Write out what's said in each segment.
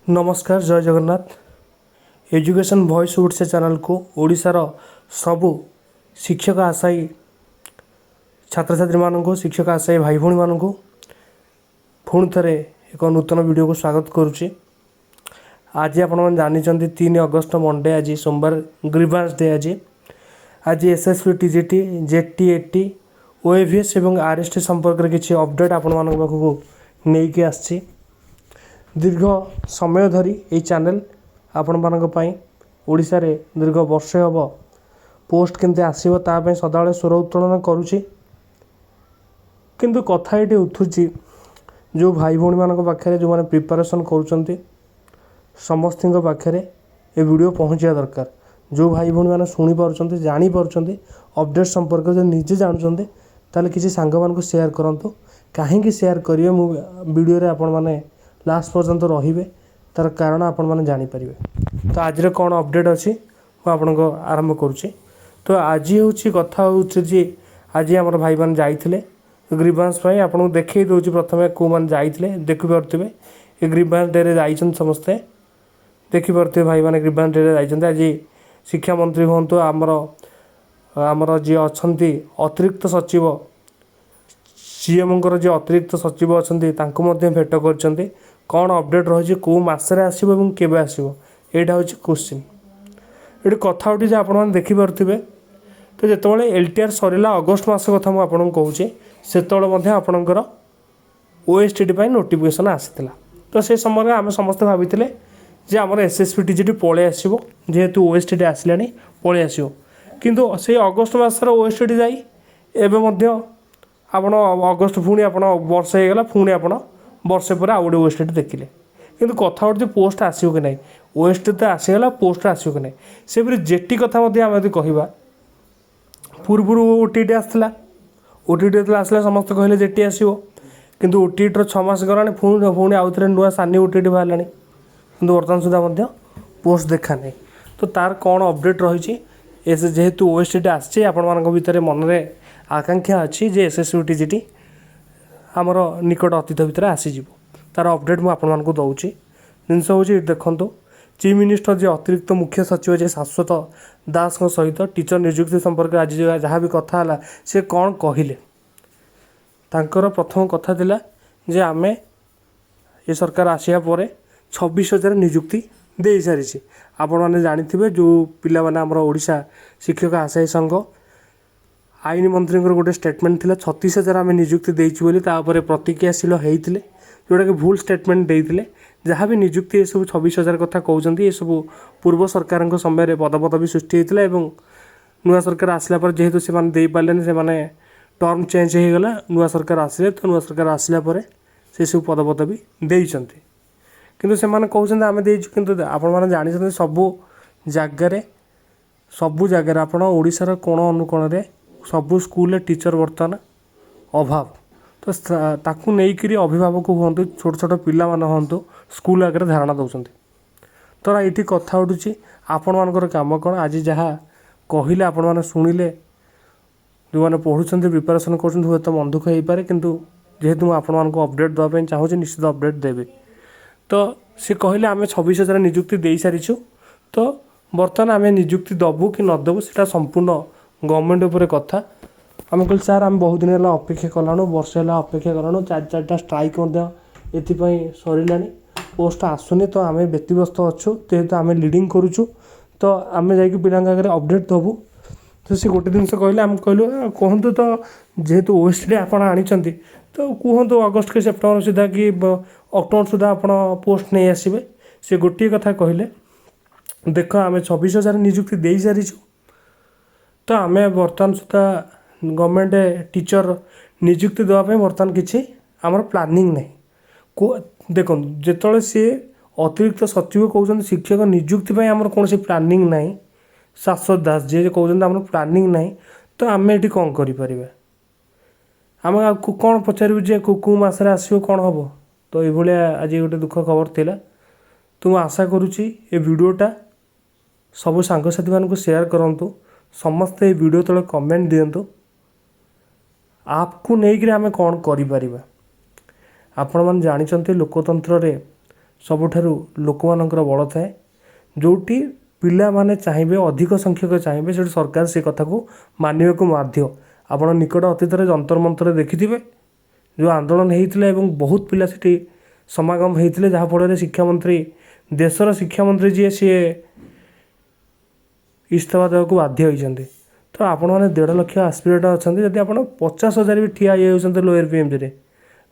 ନମସ୍କାର, ଜୟ Jagannath. Education voice Odisha ଚ୍ୟାନେଲକୁ ଓଡ଼ିଶାର ସବୁ ଶିକ୍ଷକ ଆଶାୟୀ ଛାତ୍ରଛାତ୍ରୀମାନଙ୍କୁ, ଶିକ୍ଷକ ଆଶାୟୀ ଭାଇ ଭଉଣୀମାନଙ୍କୁ ପୁଣି ଥରେ ଏକ ନୂତନ ଭିଡ଼ିଓକୁ ସ୍ୱାଗତ କରୁଛି। ଆଜି ଆପଣମାନେ ଜାଣିଛନ୍ତି, 3 ଅଗଷ୍ଟ ମଣ୍ଡେ, ଆଜି ସୋମବାର, ଗ୍ରିଭାନ୍ସ ଡେ ଆଜି। ଆଜି SSB TGT, JT, ଏଟି, ଓଏଭିଏସ୍ ଏବଂ ଆର୍ଏସ୍ଟି ସମ୍ପର୍କରେ କିଛି ଅପଡ଼େଟ୍ ଆପଣମାନଙ୍କ ପାଖକୁ ନେଇକି ଆସିଛି। ଦୀର୍ଘ ସମୟ ଧରି ଏହି ଚ୍ୟାନେଲ୍ ଆପଣମାନଙ୍କ ପାଇଁ ଓଡ଼ିଶାରେ ଦୀର୍ଘ ବର୍ଷେ ହେବ ପୋଷ୍ଟ କେମିତି ଆସିବ ତା ପାଇଁ ସଦାବେଳେ ସ୍ୱର ଉତ୍ତୋଳନ କରୁଛି। କିନ୍ତୁ କଥା ଏଇଠି ଉଠୁଛି, ଯେଉଁ ଭାଇ ଭଉଣୀମାନଙ୍କ ପାଖରେ, ଯେଉଁମାନେ ପ୍ରିପାରେସନ୍ କରୁଛନ୍ତି, ସମସ୍ତଙ୍କ ପାଖରେ ଏ ଭିଡ଼ିଓ ପହଞ୍ଚିବା ଦରକାର। ଯେଉଁ ଭାଇ ଭଉଣୀମାନେ ଶୁଣିପାରୁଛନ୍ତି, ଜାଣିପାରୁଛନ୍ତି, ଅପଡ଼େଟ୍ ସମ୍ପର୍କରେ ଯଦି ନିଜେ ଜାଣୁଛନ୍ତି, ତାହେଲେ କିଛି ସାଙ୍ଗମାନଙ୍କୁ ସେୟାର କରନ୍ତୁ। କାହିଁକି ସେୟାର କରିବେ, ମୁଁ ଭିଡ଼ିଓରେ ଆପଣମାନେ ଲାଷ୍ଟ ପର୍ଯ୍ୟନ୍ତ ରହିବେ, ତା'ର କାରଣ ଆପଣମାନେ ଜାଣିପାରିବେ। ତ ଆଜିର କ'ଣ ଅପଡ଼େଟ୍ ଅଛି, ମୁଁ ଆପଣଙ୍କ ଆରମ୍ଭ କରୁଛି। ତ ଆଜି ହେଉଛି କଥା ହେଉଛି ଯେ ଆଜି ଆମର ଭାଇମାନେ ଯାଇଥିଲେ ଗ୍ରିଭାନ୍ସ ପାଇଁ। ଆପଣଙ୍କୁ ଦେଖେଇ ଦେଉଛି ପ୍ରଥମେ କେଉଁମାନେ ଯାଇଥିଲେ। ଦେଖିପାରୁଥିବେ, ଏ ଗ୍ରିଭାନ୍ସ ଡେରେ ଯାଇଛନ୍ତି ସମସ୍ତେ। ଦେଖିପାରୁଥିବେ, ଭାଇମାନେ ଗ୍ରିଭାନ୍ସ ଡେରେ ଯାଇଛନ୍ତି। ଆଜି ଶିକ୍ଷାମନ୍ତ୍ରୀ ହୁଅନ୍ତୁ, ଆମର ଯିଏ ଅଛନ୍ତି ଅତିରିକ୍ତ ସଚିବ, ସିଏମ୍ଙ୍କର ଯିଏ ଅତିରିକ୍ତ ସଚିବ ଅଛନ୍ତି, ତାଙ୍କୁ ମଧ୍ୟ ଭେଟ କରିଛନ୍ତି। କ'ଣ ଅପଡ଼େଟ୍ ରହିଛି, କେଉଁ ମାସରେ ଆସିବ ଏବଂ କେବେ ଆସିବ, ଏଇଟା ହେଉଛି କୋଶ୍ଚିନ୍। ଏଠି କଥା ଉଠି ଯେ ଆପଣମାନେ ଦେଖିପାରୁଥିବେ, ତ ଯେତେବେଳେ LTR ସରିଲା, ଅଗଷ୍ଟ ମାସ କଥା ମୁଁ ଆପଣଙ୍କୁ କହୁଛି, ସେତେବେଳେ ମଧ୍ୟ ଆପଣଙ୍କର OSTT ପାଇଁ ନୋଟିଫିକେସନ୍ ଆସିଥିଲା। ତ ସେ ସମୟରେ ଆମେ ସମସ୍ତେ ଭାବିଥିଲେ ଯେ ଆମର SSB TGT ପଳେଇ ଆସିବ, ଯେହେତୁ OSTT ଆସିଲାଣି, ପଳେଇ ଆସିବ। କିନ୍ତୁ ସେଇ ଅଗଷ୍ଟ ମାସର OSTT ଯାଇ ଏବେ ମଧ୍ୟ ଆପଣ ଅଗଷ୍ଟ, ପୁଣି ଆପଣ ବର୍ଷେ ହେଇଗଲା, ପୁଣି ଆପଣ ବର୍ଷେ ପରେ ଆଉ ଗୋଟେ OSTT ଦେଖିଲେ। କିନ୍ତୁ କଥା ହେଉଛି, ପୋଷ୍ଟ ଆସିବ କି ନାହିଁ? OST ତ ଆସିଗଲା, ପୋଷ୍ଟ ଆସିବ କି ନାହିଁ? ସେପରି ଜେଟି କଥା ମଧ୍ୟ ଆମେ ଯଦି କହିବା, ପୂର୍ବରୁ OTT ଆସିଥିଲା। OTT ଯେତେବେଳେ ଆସିଲା, ସମସ୍ତେ କହିଲେ ଜେଟି ଆସିବ। କିନ୍ତୁ OTTର 6 ମାସ ଗଲାଣି, ପୁଣି ପୁଣି ଆଉ ଥରେ ନୂଆ ସାନି OTT ବାହାରିଲାଣି, କିନ୍ତୁ ବର୍ତ୍ତମାନ ସୁଦ୍ଧା ମଧ୍ୟ ପୋଷ୍ଟ ଦେଖା ନାହିଁ। ତ ତାର କ'ଣ ଅପଡ଼େଟ୍ ରହିଛି? ଏସ୍ ଯେହେତୁ OSTT ଆସିଛି, ଆପଣମାନଙ୍କ ଭିତରେ ମନରେ ଆକାଂକ୍ଷା ଅଛି ଯେ SSB TGT ଆମର ନିକଟ ଅତୀତ ଭିତରେ ଆସିଯିବ। ତାର ଅପଡ଼େଟ୍ ମୁଁ ଆପଣମାନଙ୍କୁ ଦେଉଛି। ଜିନିଷ ହେଉଛି, ଦେଖନ୍ତୁ, ଚିଫ୍ ମିନିଷ୍ଟର ଯିଏ ଅତିରିକ୍ତ ମୁଖ୍ୟ ସଚିବ ଯିଏ ଶାଶ୍ୱତ ଦାସଙ୍କ ସହିତ ଟିଚର ନିଯୁକ୍ତି ସମ୍ପର୍କରେ ଆଜି ଯାହା ବି କଥା ହେଲା, ସେ କ'ଣ କହିଲେ? ତାଙ୍କର ପ୍ରଥମ କଥା ଥିଲା ଯେ ଆମେ ଏ ସରକାର ଆସିବା ପରେ 26,000 ନିଯୁକ୍ତି ଦେଇସାରିଛି। ଆପଣମାନେ ଜାଣିଥିବେ, ଯେଉଁ ପିଲାମାନେ ଆମର ଓଡ଼ିଶା ଶିକ୍ଷକ ଆଶାୟୀ ସଂଘ, ଆଇନ ମନ୍ତ୍ରୀଙ୍କର ଗୋଟେ ଷ୍ଟେଟମେଣ୍ଟ ଥିଲା 36,000 ଆମେ ନିଯୁକ୍ତି ଦେଇଛୁ ବୋଲି, ତା ଉପରେ ପ୍ରତିକ୍ରିୟାଶୀଳ ହେଇଥିଲେ, ଯେଉଁଟାକି ଭୁଲ ଷ୍ଟେଟମେଣ୍ଟ ଦେଇଥିଲେ। ଯାହା ବି ନିଯୁକ୍ତି ଏସବୁ 26,000 କଥା କହୁଛନ୍ତି, ଏସବୁ ପୂର୍ବ ସରକାରଙ୍କ ସମୟରେ ପଦପଦବୀ ସୃଷ୍ଟି ହେଇଥିଲା ଏବଂ ନୂଆ ସରକାର ଆସିଲା ପରେ ଯେହେତୁ ସେମାନେ ଦେଇପାରିଲେନି, ସେମାନେ ଟର୍ମ ଚେଞ୍ଜ ହେଇଗଲା, ନୂଆ ସରକାର ଆସିଲେ। ତ ନୂଆ ସରକାର ଆସିଲା ପରେ ସେସବୁ ପଦପଦବୀ ଦେଇଛନ୍ତି। କିନ୍ତୁ ସେମାନେ କହୁଛନ୍ତି ଆମେ ଦେଇଛୁ। କିନ୍ତୁ ଆପଣମାନେ ଜାଣିଛନ୍ତି, ସବୁ ଜାଗାରେ, ସବୁ ଜାଗାରେ, ଆପଣ ଓଡ଼ିଶାର କୋଣ ଅନୁକୋଣରେ ସବୁ ସ୍କୁଲରେ ଟିଚର୍ ବର୍ତ୍ତମାନ ଅଭାବ। ତ ତାକୁ ନେଇକରି ଅଭିଭାବକ ହୁଅନ୍ତୁ, ଛୋଟ ଛୋଟ ପିଲାମାନେ ହୁଅନ୍ତୁ, ସ୍କୁଲ ଆଗରେ ଧାରଣା ଦେଉଛନ୍ତି। ତ ଏଇଠି କଥା ଉଠୁଛି, ଆପଣମାନଙ୍କର କାମ କ'ଣ? ଆଜି ଯାହା କହିଲେ ଆପଣମାନେ ଶୁଣିଲେ, ଯେଉଁମାନେ ପଢ଼ୁଛନ୍ତି, ପ୍ରିପାରେସନ୍ କରୁଛନ୍ତି, ହୁଏତ ମନ ଦୁଃଖ ହେଇପାରେ। କିନ୍ତୁ ଯେହେତୁ ମୁଁ ଆପଣମାନଙ୍କୁ ଅପଡ଼େଟ୍ ଦେବା ପାଇଁ ଚାହୁଁଛି, ନିଶ୍ଚିତ ଅପଡ଼େଟ୍ ଦେବି। ତ ସେ କହିଲେ ଆମେ 26,000 ନିଯୁକ୍ତି ଦେଇସାରିଛୁ, ତ ବର୍ତ୍ତମାନ ଆମେ ନିଯୁକ୍ତି ଦେବୁ କି ନ ଦେବୁ, ସେଇଟା ସମ୍ପୂର୍ଣ୍ଣ ଗଭର୍ଣ୍ଣମେଣ୍ଟ ଉପରେ କଥା। ଆମେ କହିଲୁ, ସାର୍, ଆମେ ବହୁତ ଦିନ ହେଲା ଅପେକ୍ଷା କଲାଣୁ, ବର୍ଷେ ହେଲା ଅପେକ୍ଷା କଲାଣୁ, ଚାରି ଚାରିଟା ଷ୍ଟ୍ରାଇକ୍ ମଧ୍ୟ ଏଥିପାଇଁ ସରିଲାଣି, ପୋଷ୍ଟ ଆସୁନି, ତ ଆମେ ବ୍ୟତିବ୍ୟସ୍ତ ଅଛୁ। ଯେହେତୁ ଆମେ ଲିଡ଼ିଂ କରୁଛୁ, ତ ଆମେ ଯାଇକି ପିଲାଙ୍କ ଆଗରେ ଅପଡ଼େଟ୍ ଦେବୁ। ତ ସେ ଗୋଟେ ଜିନିଷ କହିଲେ, ଆମେ କହିଲୁ, କୁହନ୍ତୁ ତ, ଯେହେତୁ OST ଆପଣ ଆଣିଛନ୍ତି, ତ କୁହନ୍ତୁ ଅଗଷ୍ଟ କି ସେପ୍ଟେମ୍ବର ସୁଦ୍ଧା କି ଅକ୍ଟୋବର ସୁଦ୍ଧା ଆପଣ ପୋଷ୍ଟ ନେଇ ଆସିବେ। ସେ ଗୋଟିଏ କଥା କହିଲେ, ଦେଖ, ଆମେ 26,000 ନିଯୁକ୍ତି ଦେଇସାରିଛୁ, ତ ଆମେ ବର୍ତ୍ତମାନ ସୁଦ୍ଧା ଗଭର୍ଣ୍ଣମେଣ୍ଟ ଟିଚର୍ ନିଯୁକ୍ତି ଦେବା ପାଇଁ ବର୍ତ୍ତମାନ କିଛି ଆମର ପ୍ଲାନିଂ ନାହିଁ। ଦେଖନ୍ତୁ, ଯେତେବେଳେ ସିଏ ଅତିରିକ୍ତ ସଚିବ କହୁଛନ୍ତି ଶିକ୍ଷକ ନିଯୁକ୍ତି ପାଇଁ ଆମର କୌଣସି ପ୍ଲାନିଂ ନାହିଁ, ଶାଶ୍ୱତ ଦାସ ଯିଏ କହୁଛନ୍ତି ଆମର ପ୍ଲାନିଂ ନାହିଁ, ତ ଆମେ ଏଠି କ'ଣ କରିପାରିବା? ଆମେ ଆଉ କ'ଣ ପଚାରିବୁ ଯେ କେଉଁ ମାସରେ ଆସିବ, କ'ଣ ହେବ? ତ ଏଇଭଳିଆ ଆଜି ଗୋଟେ ଦୁଃଖ ଖବର ଥିଲା। ତ ମୁଁ ଆଶା କରୁଛି ଏ ଭିଡ଼ିଓଟା ସବୁ ସାଙ୍ଗସାଥିମାନଙ୍କୁ ସେୟାର କରନ୍ତୁ। ସମସ୍ତେ ଏ ଭିଡ଼ିଓ ତଳେ କମେଣ୍ଟ ଦିଅନ୍ତୁ, ଆପ୍କୁ ନେଇକରି ଆମେ କ'ଣ କରିପାରିବା? ଆପଣମାନେ ଜାଣିଛନ୍ତି, ଲୋକତନ୍ତ୍ରରେ ସବୁଠାରୁ ଲୋକମାନଙ୍କର ବଳ ଥାଏ। ଯେଉଁଠି ପିଲାମାନେ ଚାହିଁବେ, ଅଧିକ ସଂଖ୍ୟକ ଚାହିଁବେ, ସେଠି ସରକାର ସେ କଥାକୁ ମାନିବାକୁ ବାଧ୍ୟ। ଆପଣ ନିକଟ ଅତୀତରେ ଯନ୍ତର ମନ୍ତରରେ ଦେଖିଥିବେ ଯେଉଁ ଆନ୍ଦୋଳନ ହେଇଥିଲା ଏବଂ ବହୁତ ପିଲା ସେଠି ସମାଗମ ହେଇଥିଲେ, ଯାହାଫଳରେ ଶିକ୍ଷାମନ୍ତ୍ରୀ, ଦେଶର ଶିକ୍ଷାମନ୍ତ୍ରୀ ଯିଏ, ସିଏ ଇସ୍ତଫା ଦେବାକୁ ବାଧ୍ୟ ହୋଇଛନ୍ତି। ତ ଆପଣମାନେ 1.5 ଲକ୍ଷ ଆସ୍ପିରାଣ୍ଟ ଅଛନ୍ତି। ଯଦି ଆପଣ 50,000 ବି ଠିଆ ହେଇଯାଉଛନ୍ତି ଲୋୟର ପିଏମ୍ଜିରେ,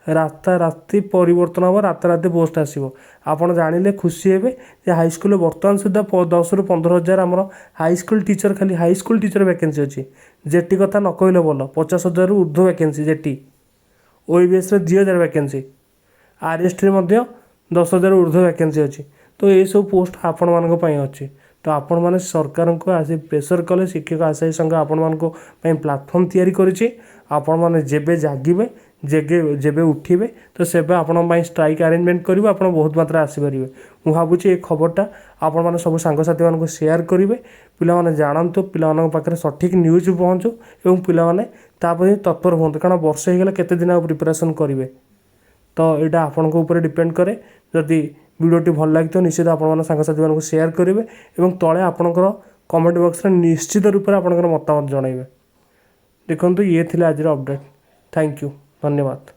ରାତାରାତି ପରିବର୍ତ୍ତନ ହେବ, ରାତାରାତି ପୋଷ୍ଟ ଆସିବ। ଆପଣ ଜାଣିଲେ ଖୁସି ହେବେ ଯେ ହାଇସ୍କୁଲରେ ବର୍ତ୍ତମାନ ସୁଦ୍ଧା 10ରୁ 15 ହଜାର ଆମର ହାଇସ୍କୁଲ ଟିଚର, ଖାଲି ହାଇସ୍କୁଲ ଟିଚର ଭ୍ୟାକେନ୍ସି ଅଛି। ଜେଟି କଥା ନ କହିଲେ ଭଲ, 50,000ରୁ ଉର୍ଦ୍ଧ୍ୱ ଭ୍ୟାକେନ୍ସି ଜେଟି। ଓଏଭିଏସ୍ରେ 2000 ଭ୍ୟାକେନ୍ସି, ଆର୍ଏସ୍ଟିରେ ମଧ୍ୟ 10,000 ଉର୍ଦ୍ଧ୍ୱ ଭ୍ୟାକେନ୍ସି ଅଛି। ତ ଏସବୁ ପୋଷ୍ଟ ଆପଣମାନଙ୍କ ପାଇଁ ଅଛି। ତ ଆପଣମାନେ ସରକାରଙ୍କୁ ଆସି ପ୍ରେସର କଲେ, ଶିକ୍ଷକ ଆଶାୟୀ ସଂଘ ଆପଣମାନଙ୍କ ପାଇଁ ପ୍ଲାଟଫର୍ମ ତିଆରି କରିଛି। ଆପଣମାନେ ଯେବେ ଜାଗିବେ, ଯେବେ ଉଠିବେ, ତ ସେବେ ଆପଣଙ୍କ ପାଇଁ ଷ୍ଟ୍ରାଇକ୍ ଆରେଞ୍ଜମେଣ୍ଟ କରିବ, ଆପଣ ବହୁତ ମାତ୍ରାରେ ଆସିପାରିବେ। ମୁଁ ଭାବୁଛି ଏ ଖବରଟା ଆପଣମାନେ ସବୁ ସାଙ୍ଗସାଥିମାନଙ୍କୁ ସେୟାର କରିବେ। ପିଲାମାନେ ଜାଣନ୍ତୁ, ପିଲାମାନଙ୍କ ପାଖରେ ସଠିକ୍ ନ୍ୟୁଜ୍ ପହଞ୍ଚୁ ଏବଂ ପିଲାମାନେ ତା ପାଇଁ ତତ୍ପର ହୁଅନ୍ତୁ। କାରଣ ବର୍ଷେ ହେଇଗଲା, କେତେ ଦିନ ଆଉ ପ୍ରିପାରେସନ୍ କରିବେ? ତ ଏଇଟା ଆପଣଙ୍କ ଉପରେ ଡିପେଣ୍ଡ କରେ। ଯଦି ଭିଡ଼ିଓଟି ଭଲ ଲାଗିଥିବ, ନିଶ୍ଚିତ ଆପଣମାନେ ସାଙ୍ଗସାଥିମାନଙ୍କୁ ସେୟାର କରିବେ ଏବଂ ତଳେ ଆପଣଙ୍କର କମେଣ୍ଟ ବକ୍ସରେ ନିଶ୍ଚିତ ରୂପରେ ଆପଣଙ୍କର ମତାମତ ଜଣାଇବେ। ଦେଖନ୍ତୁ, ଇଏ ଥିଲା ଆଜିର ଅପଡ଼େଟ୍। Thank you, ଧନ୍ୟବାଦ।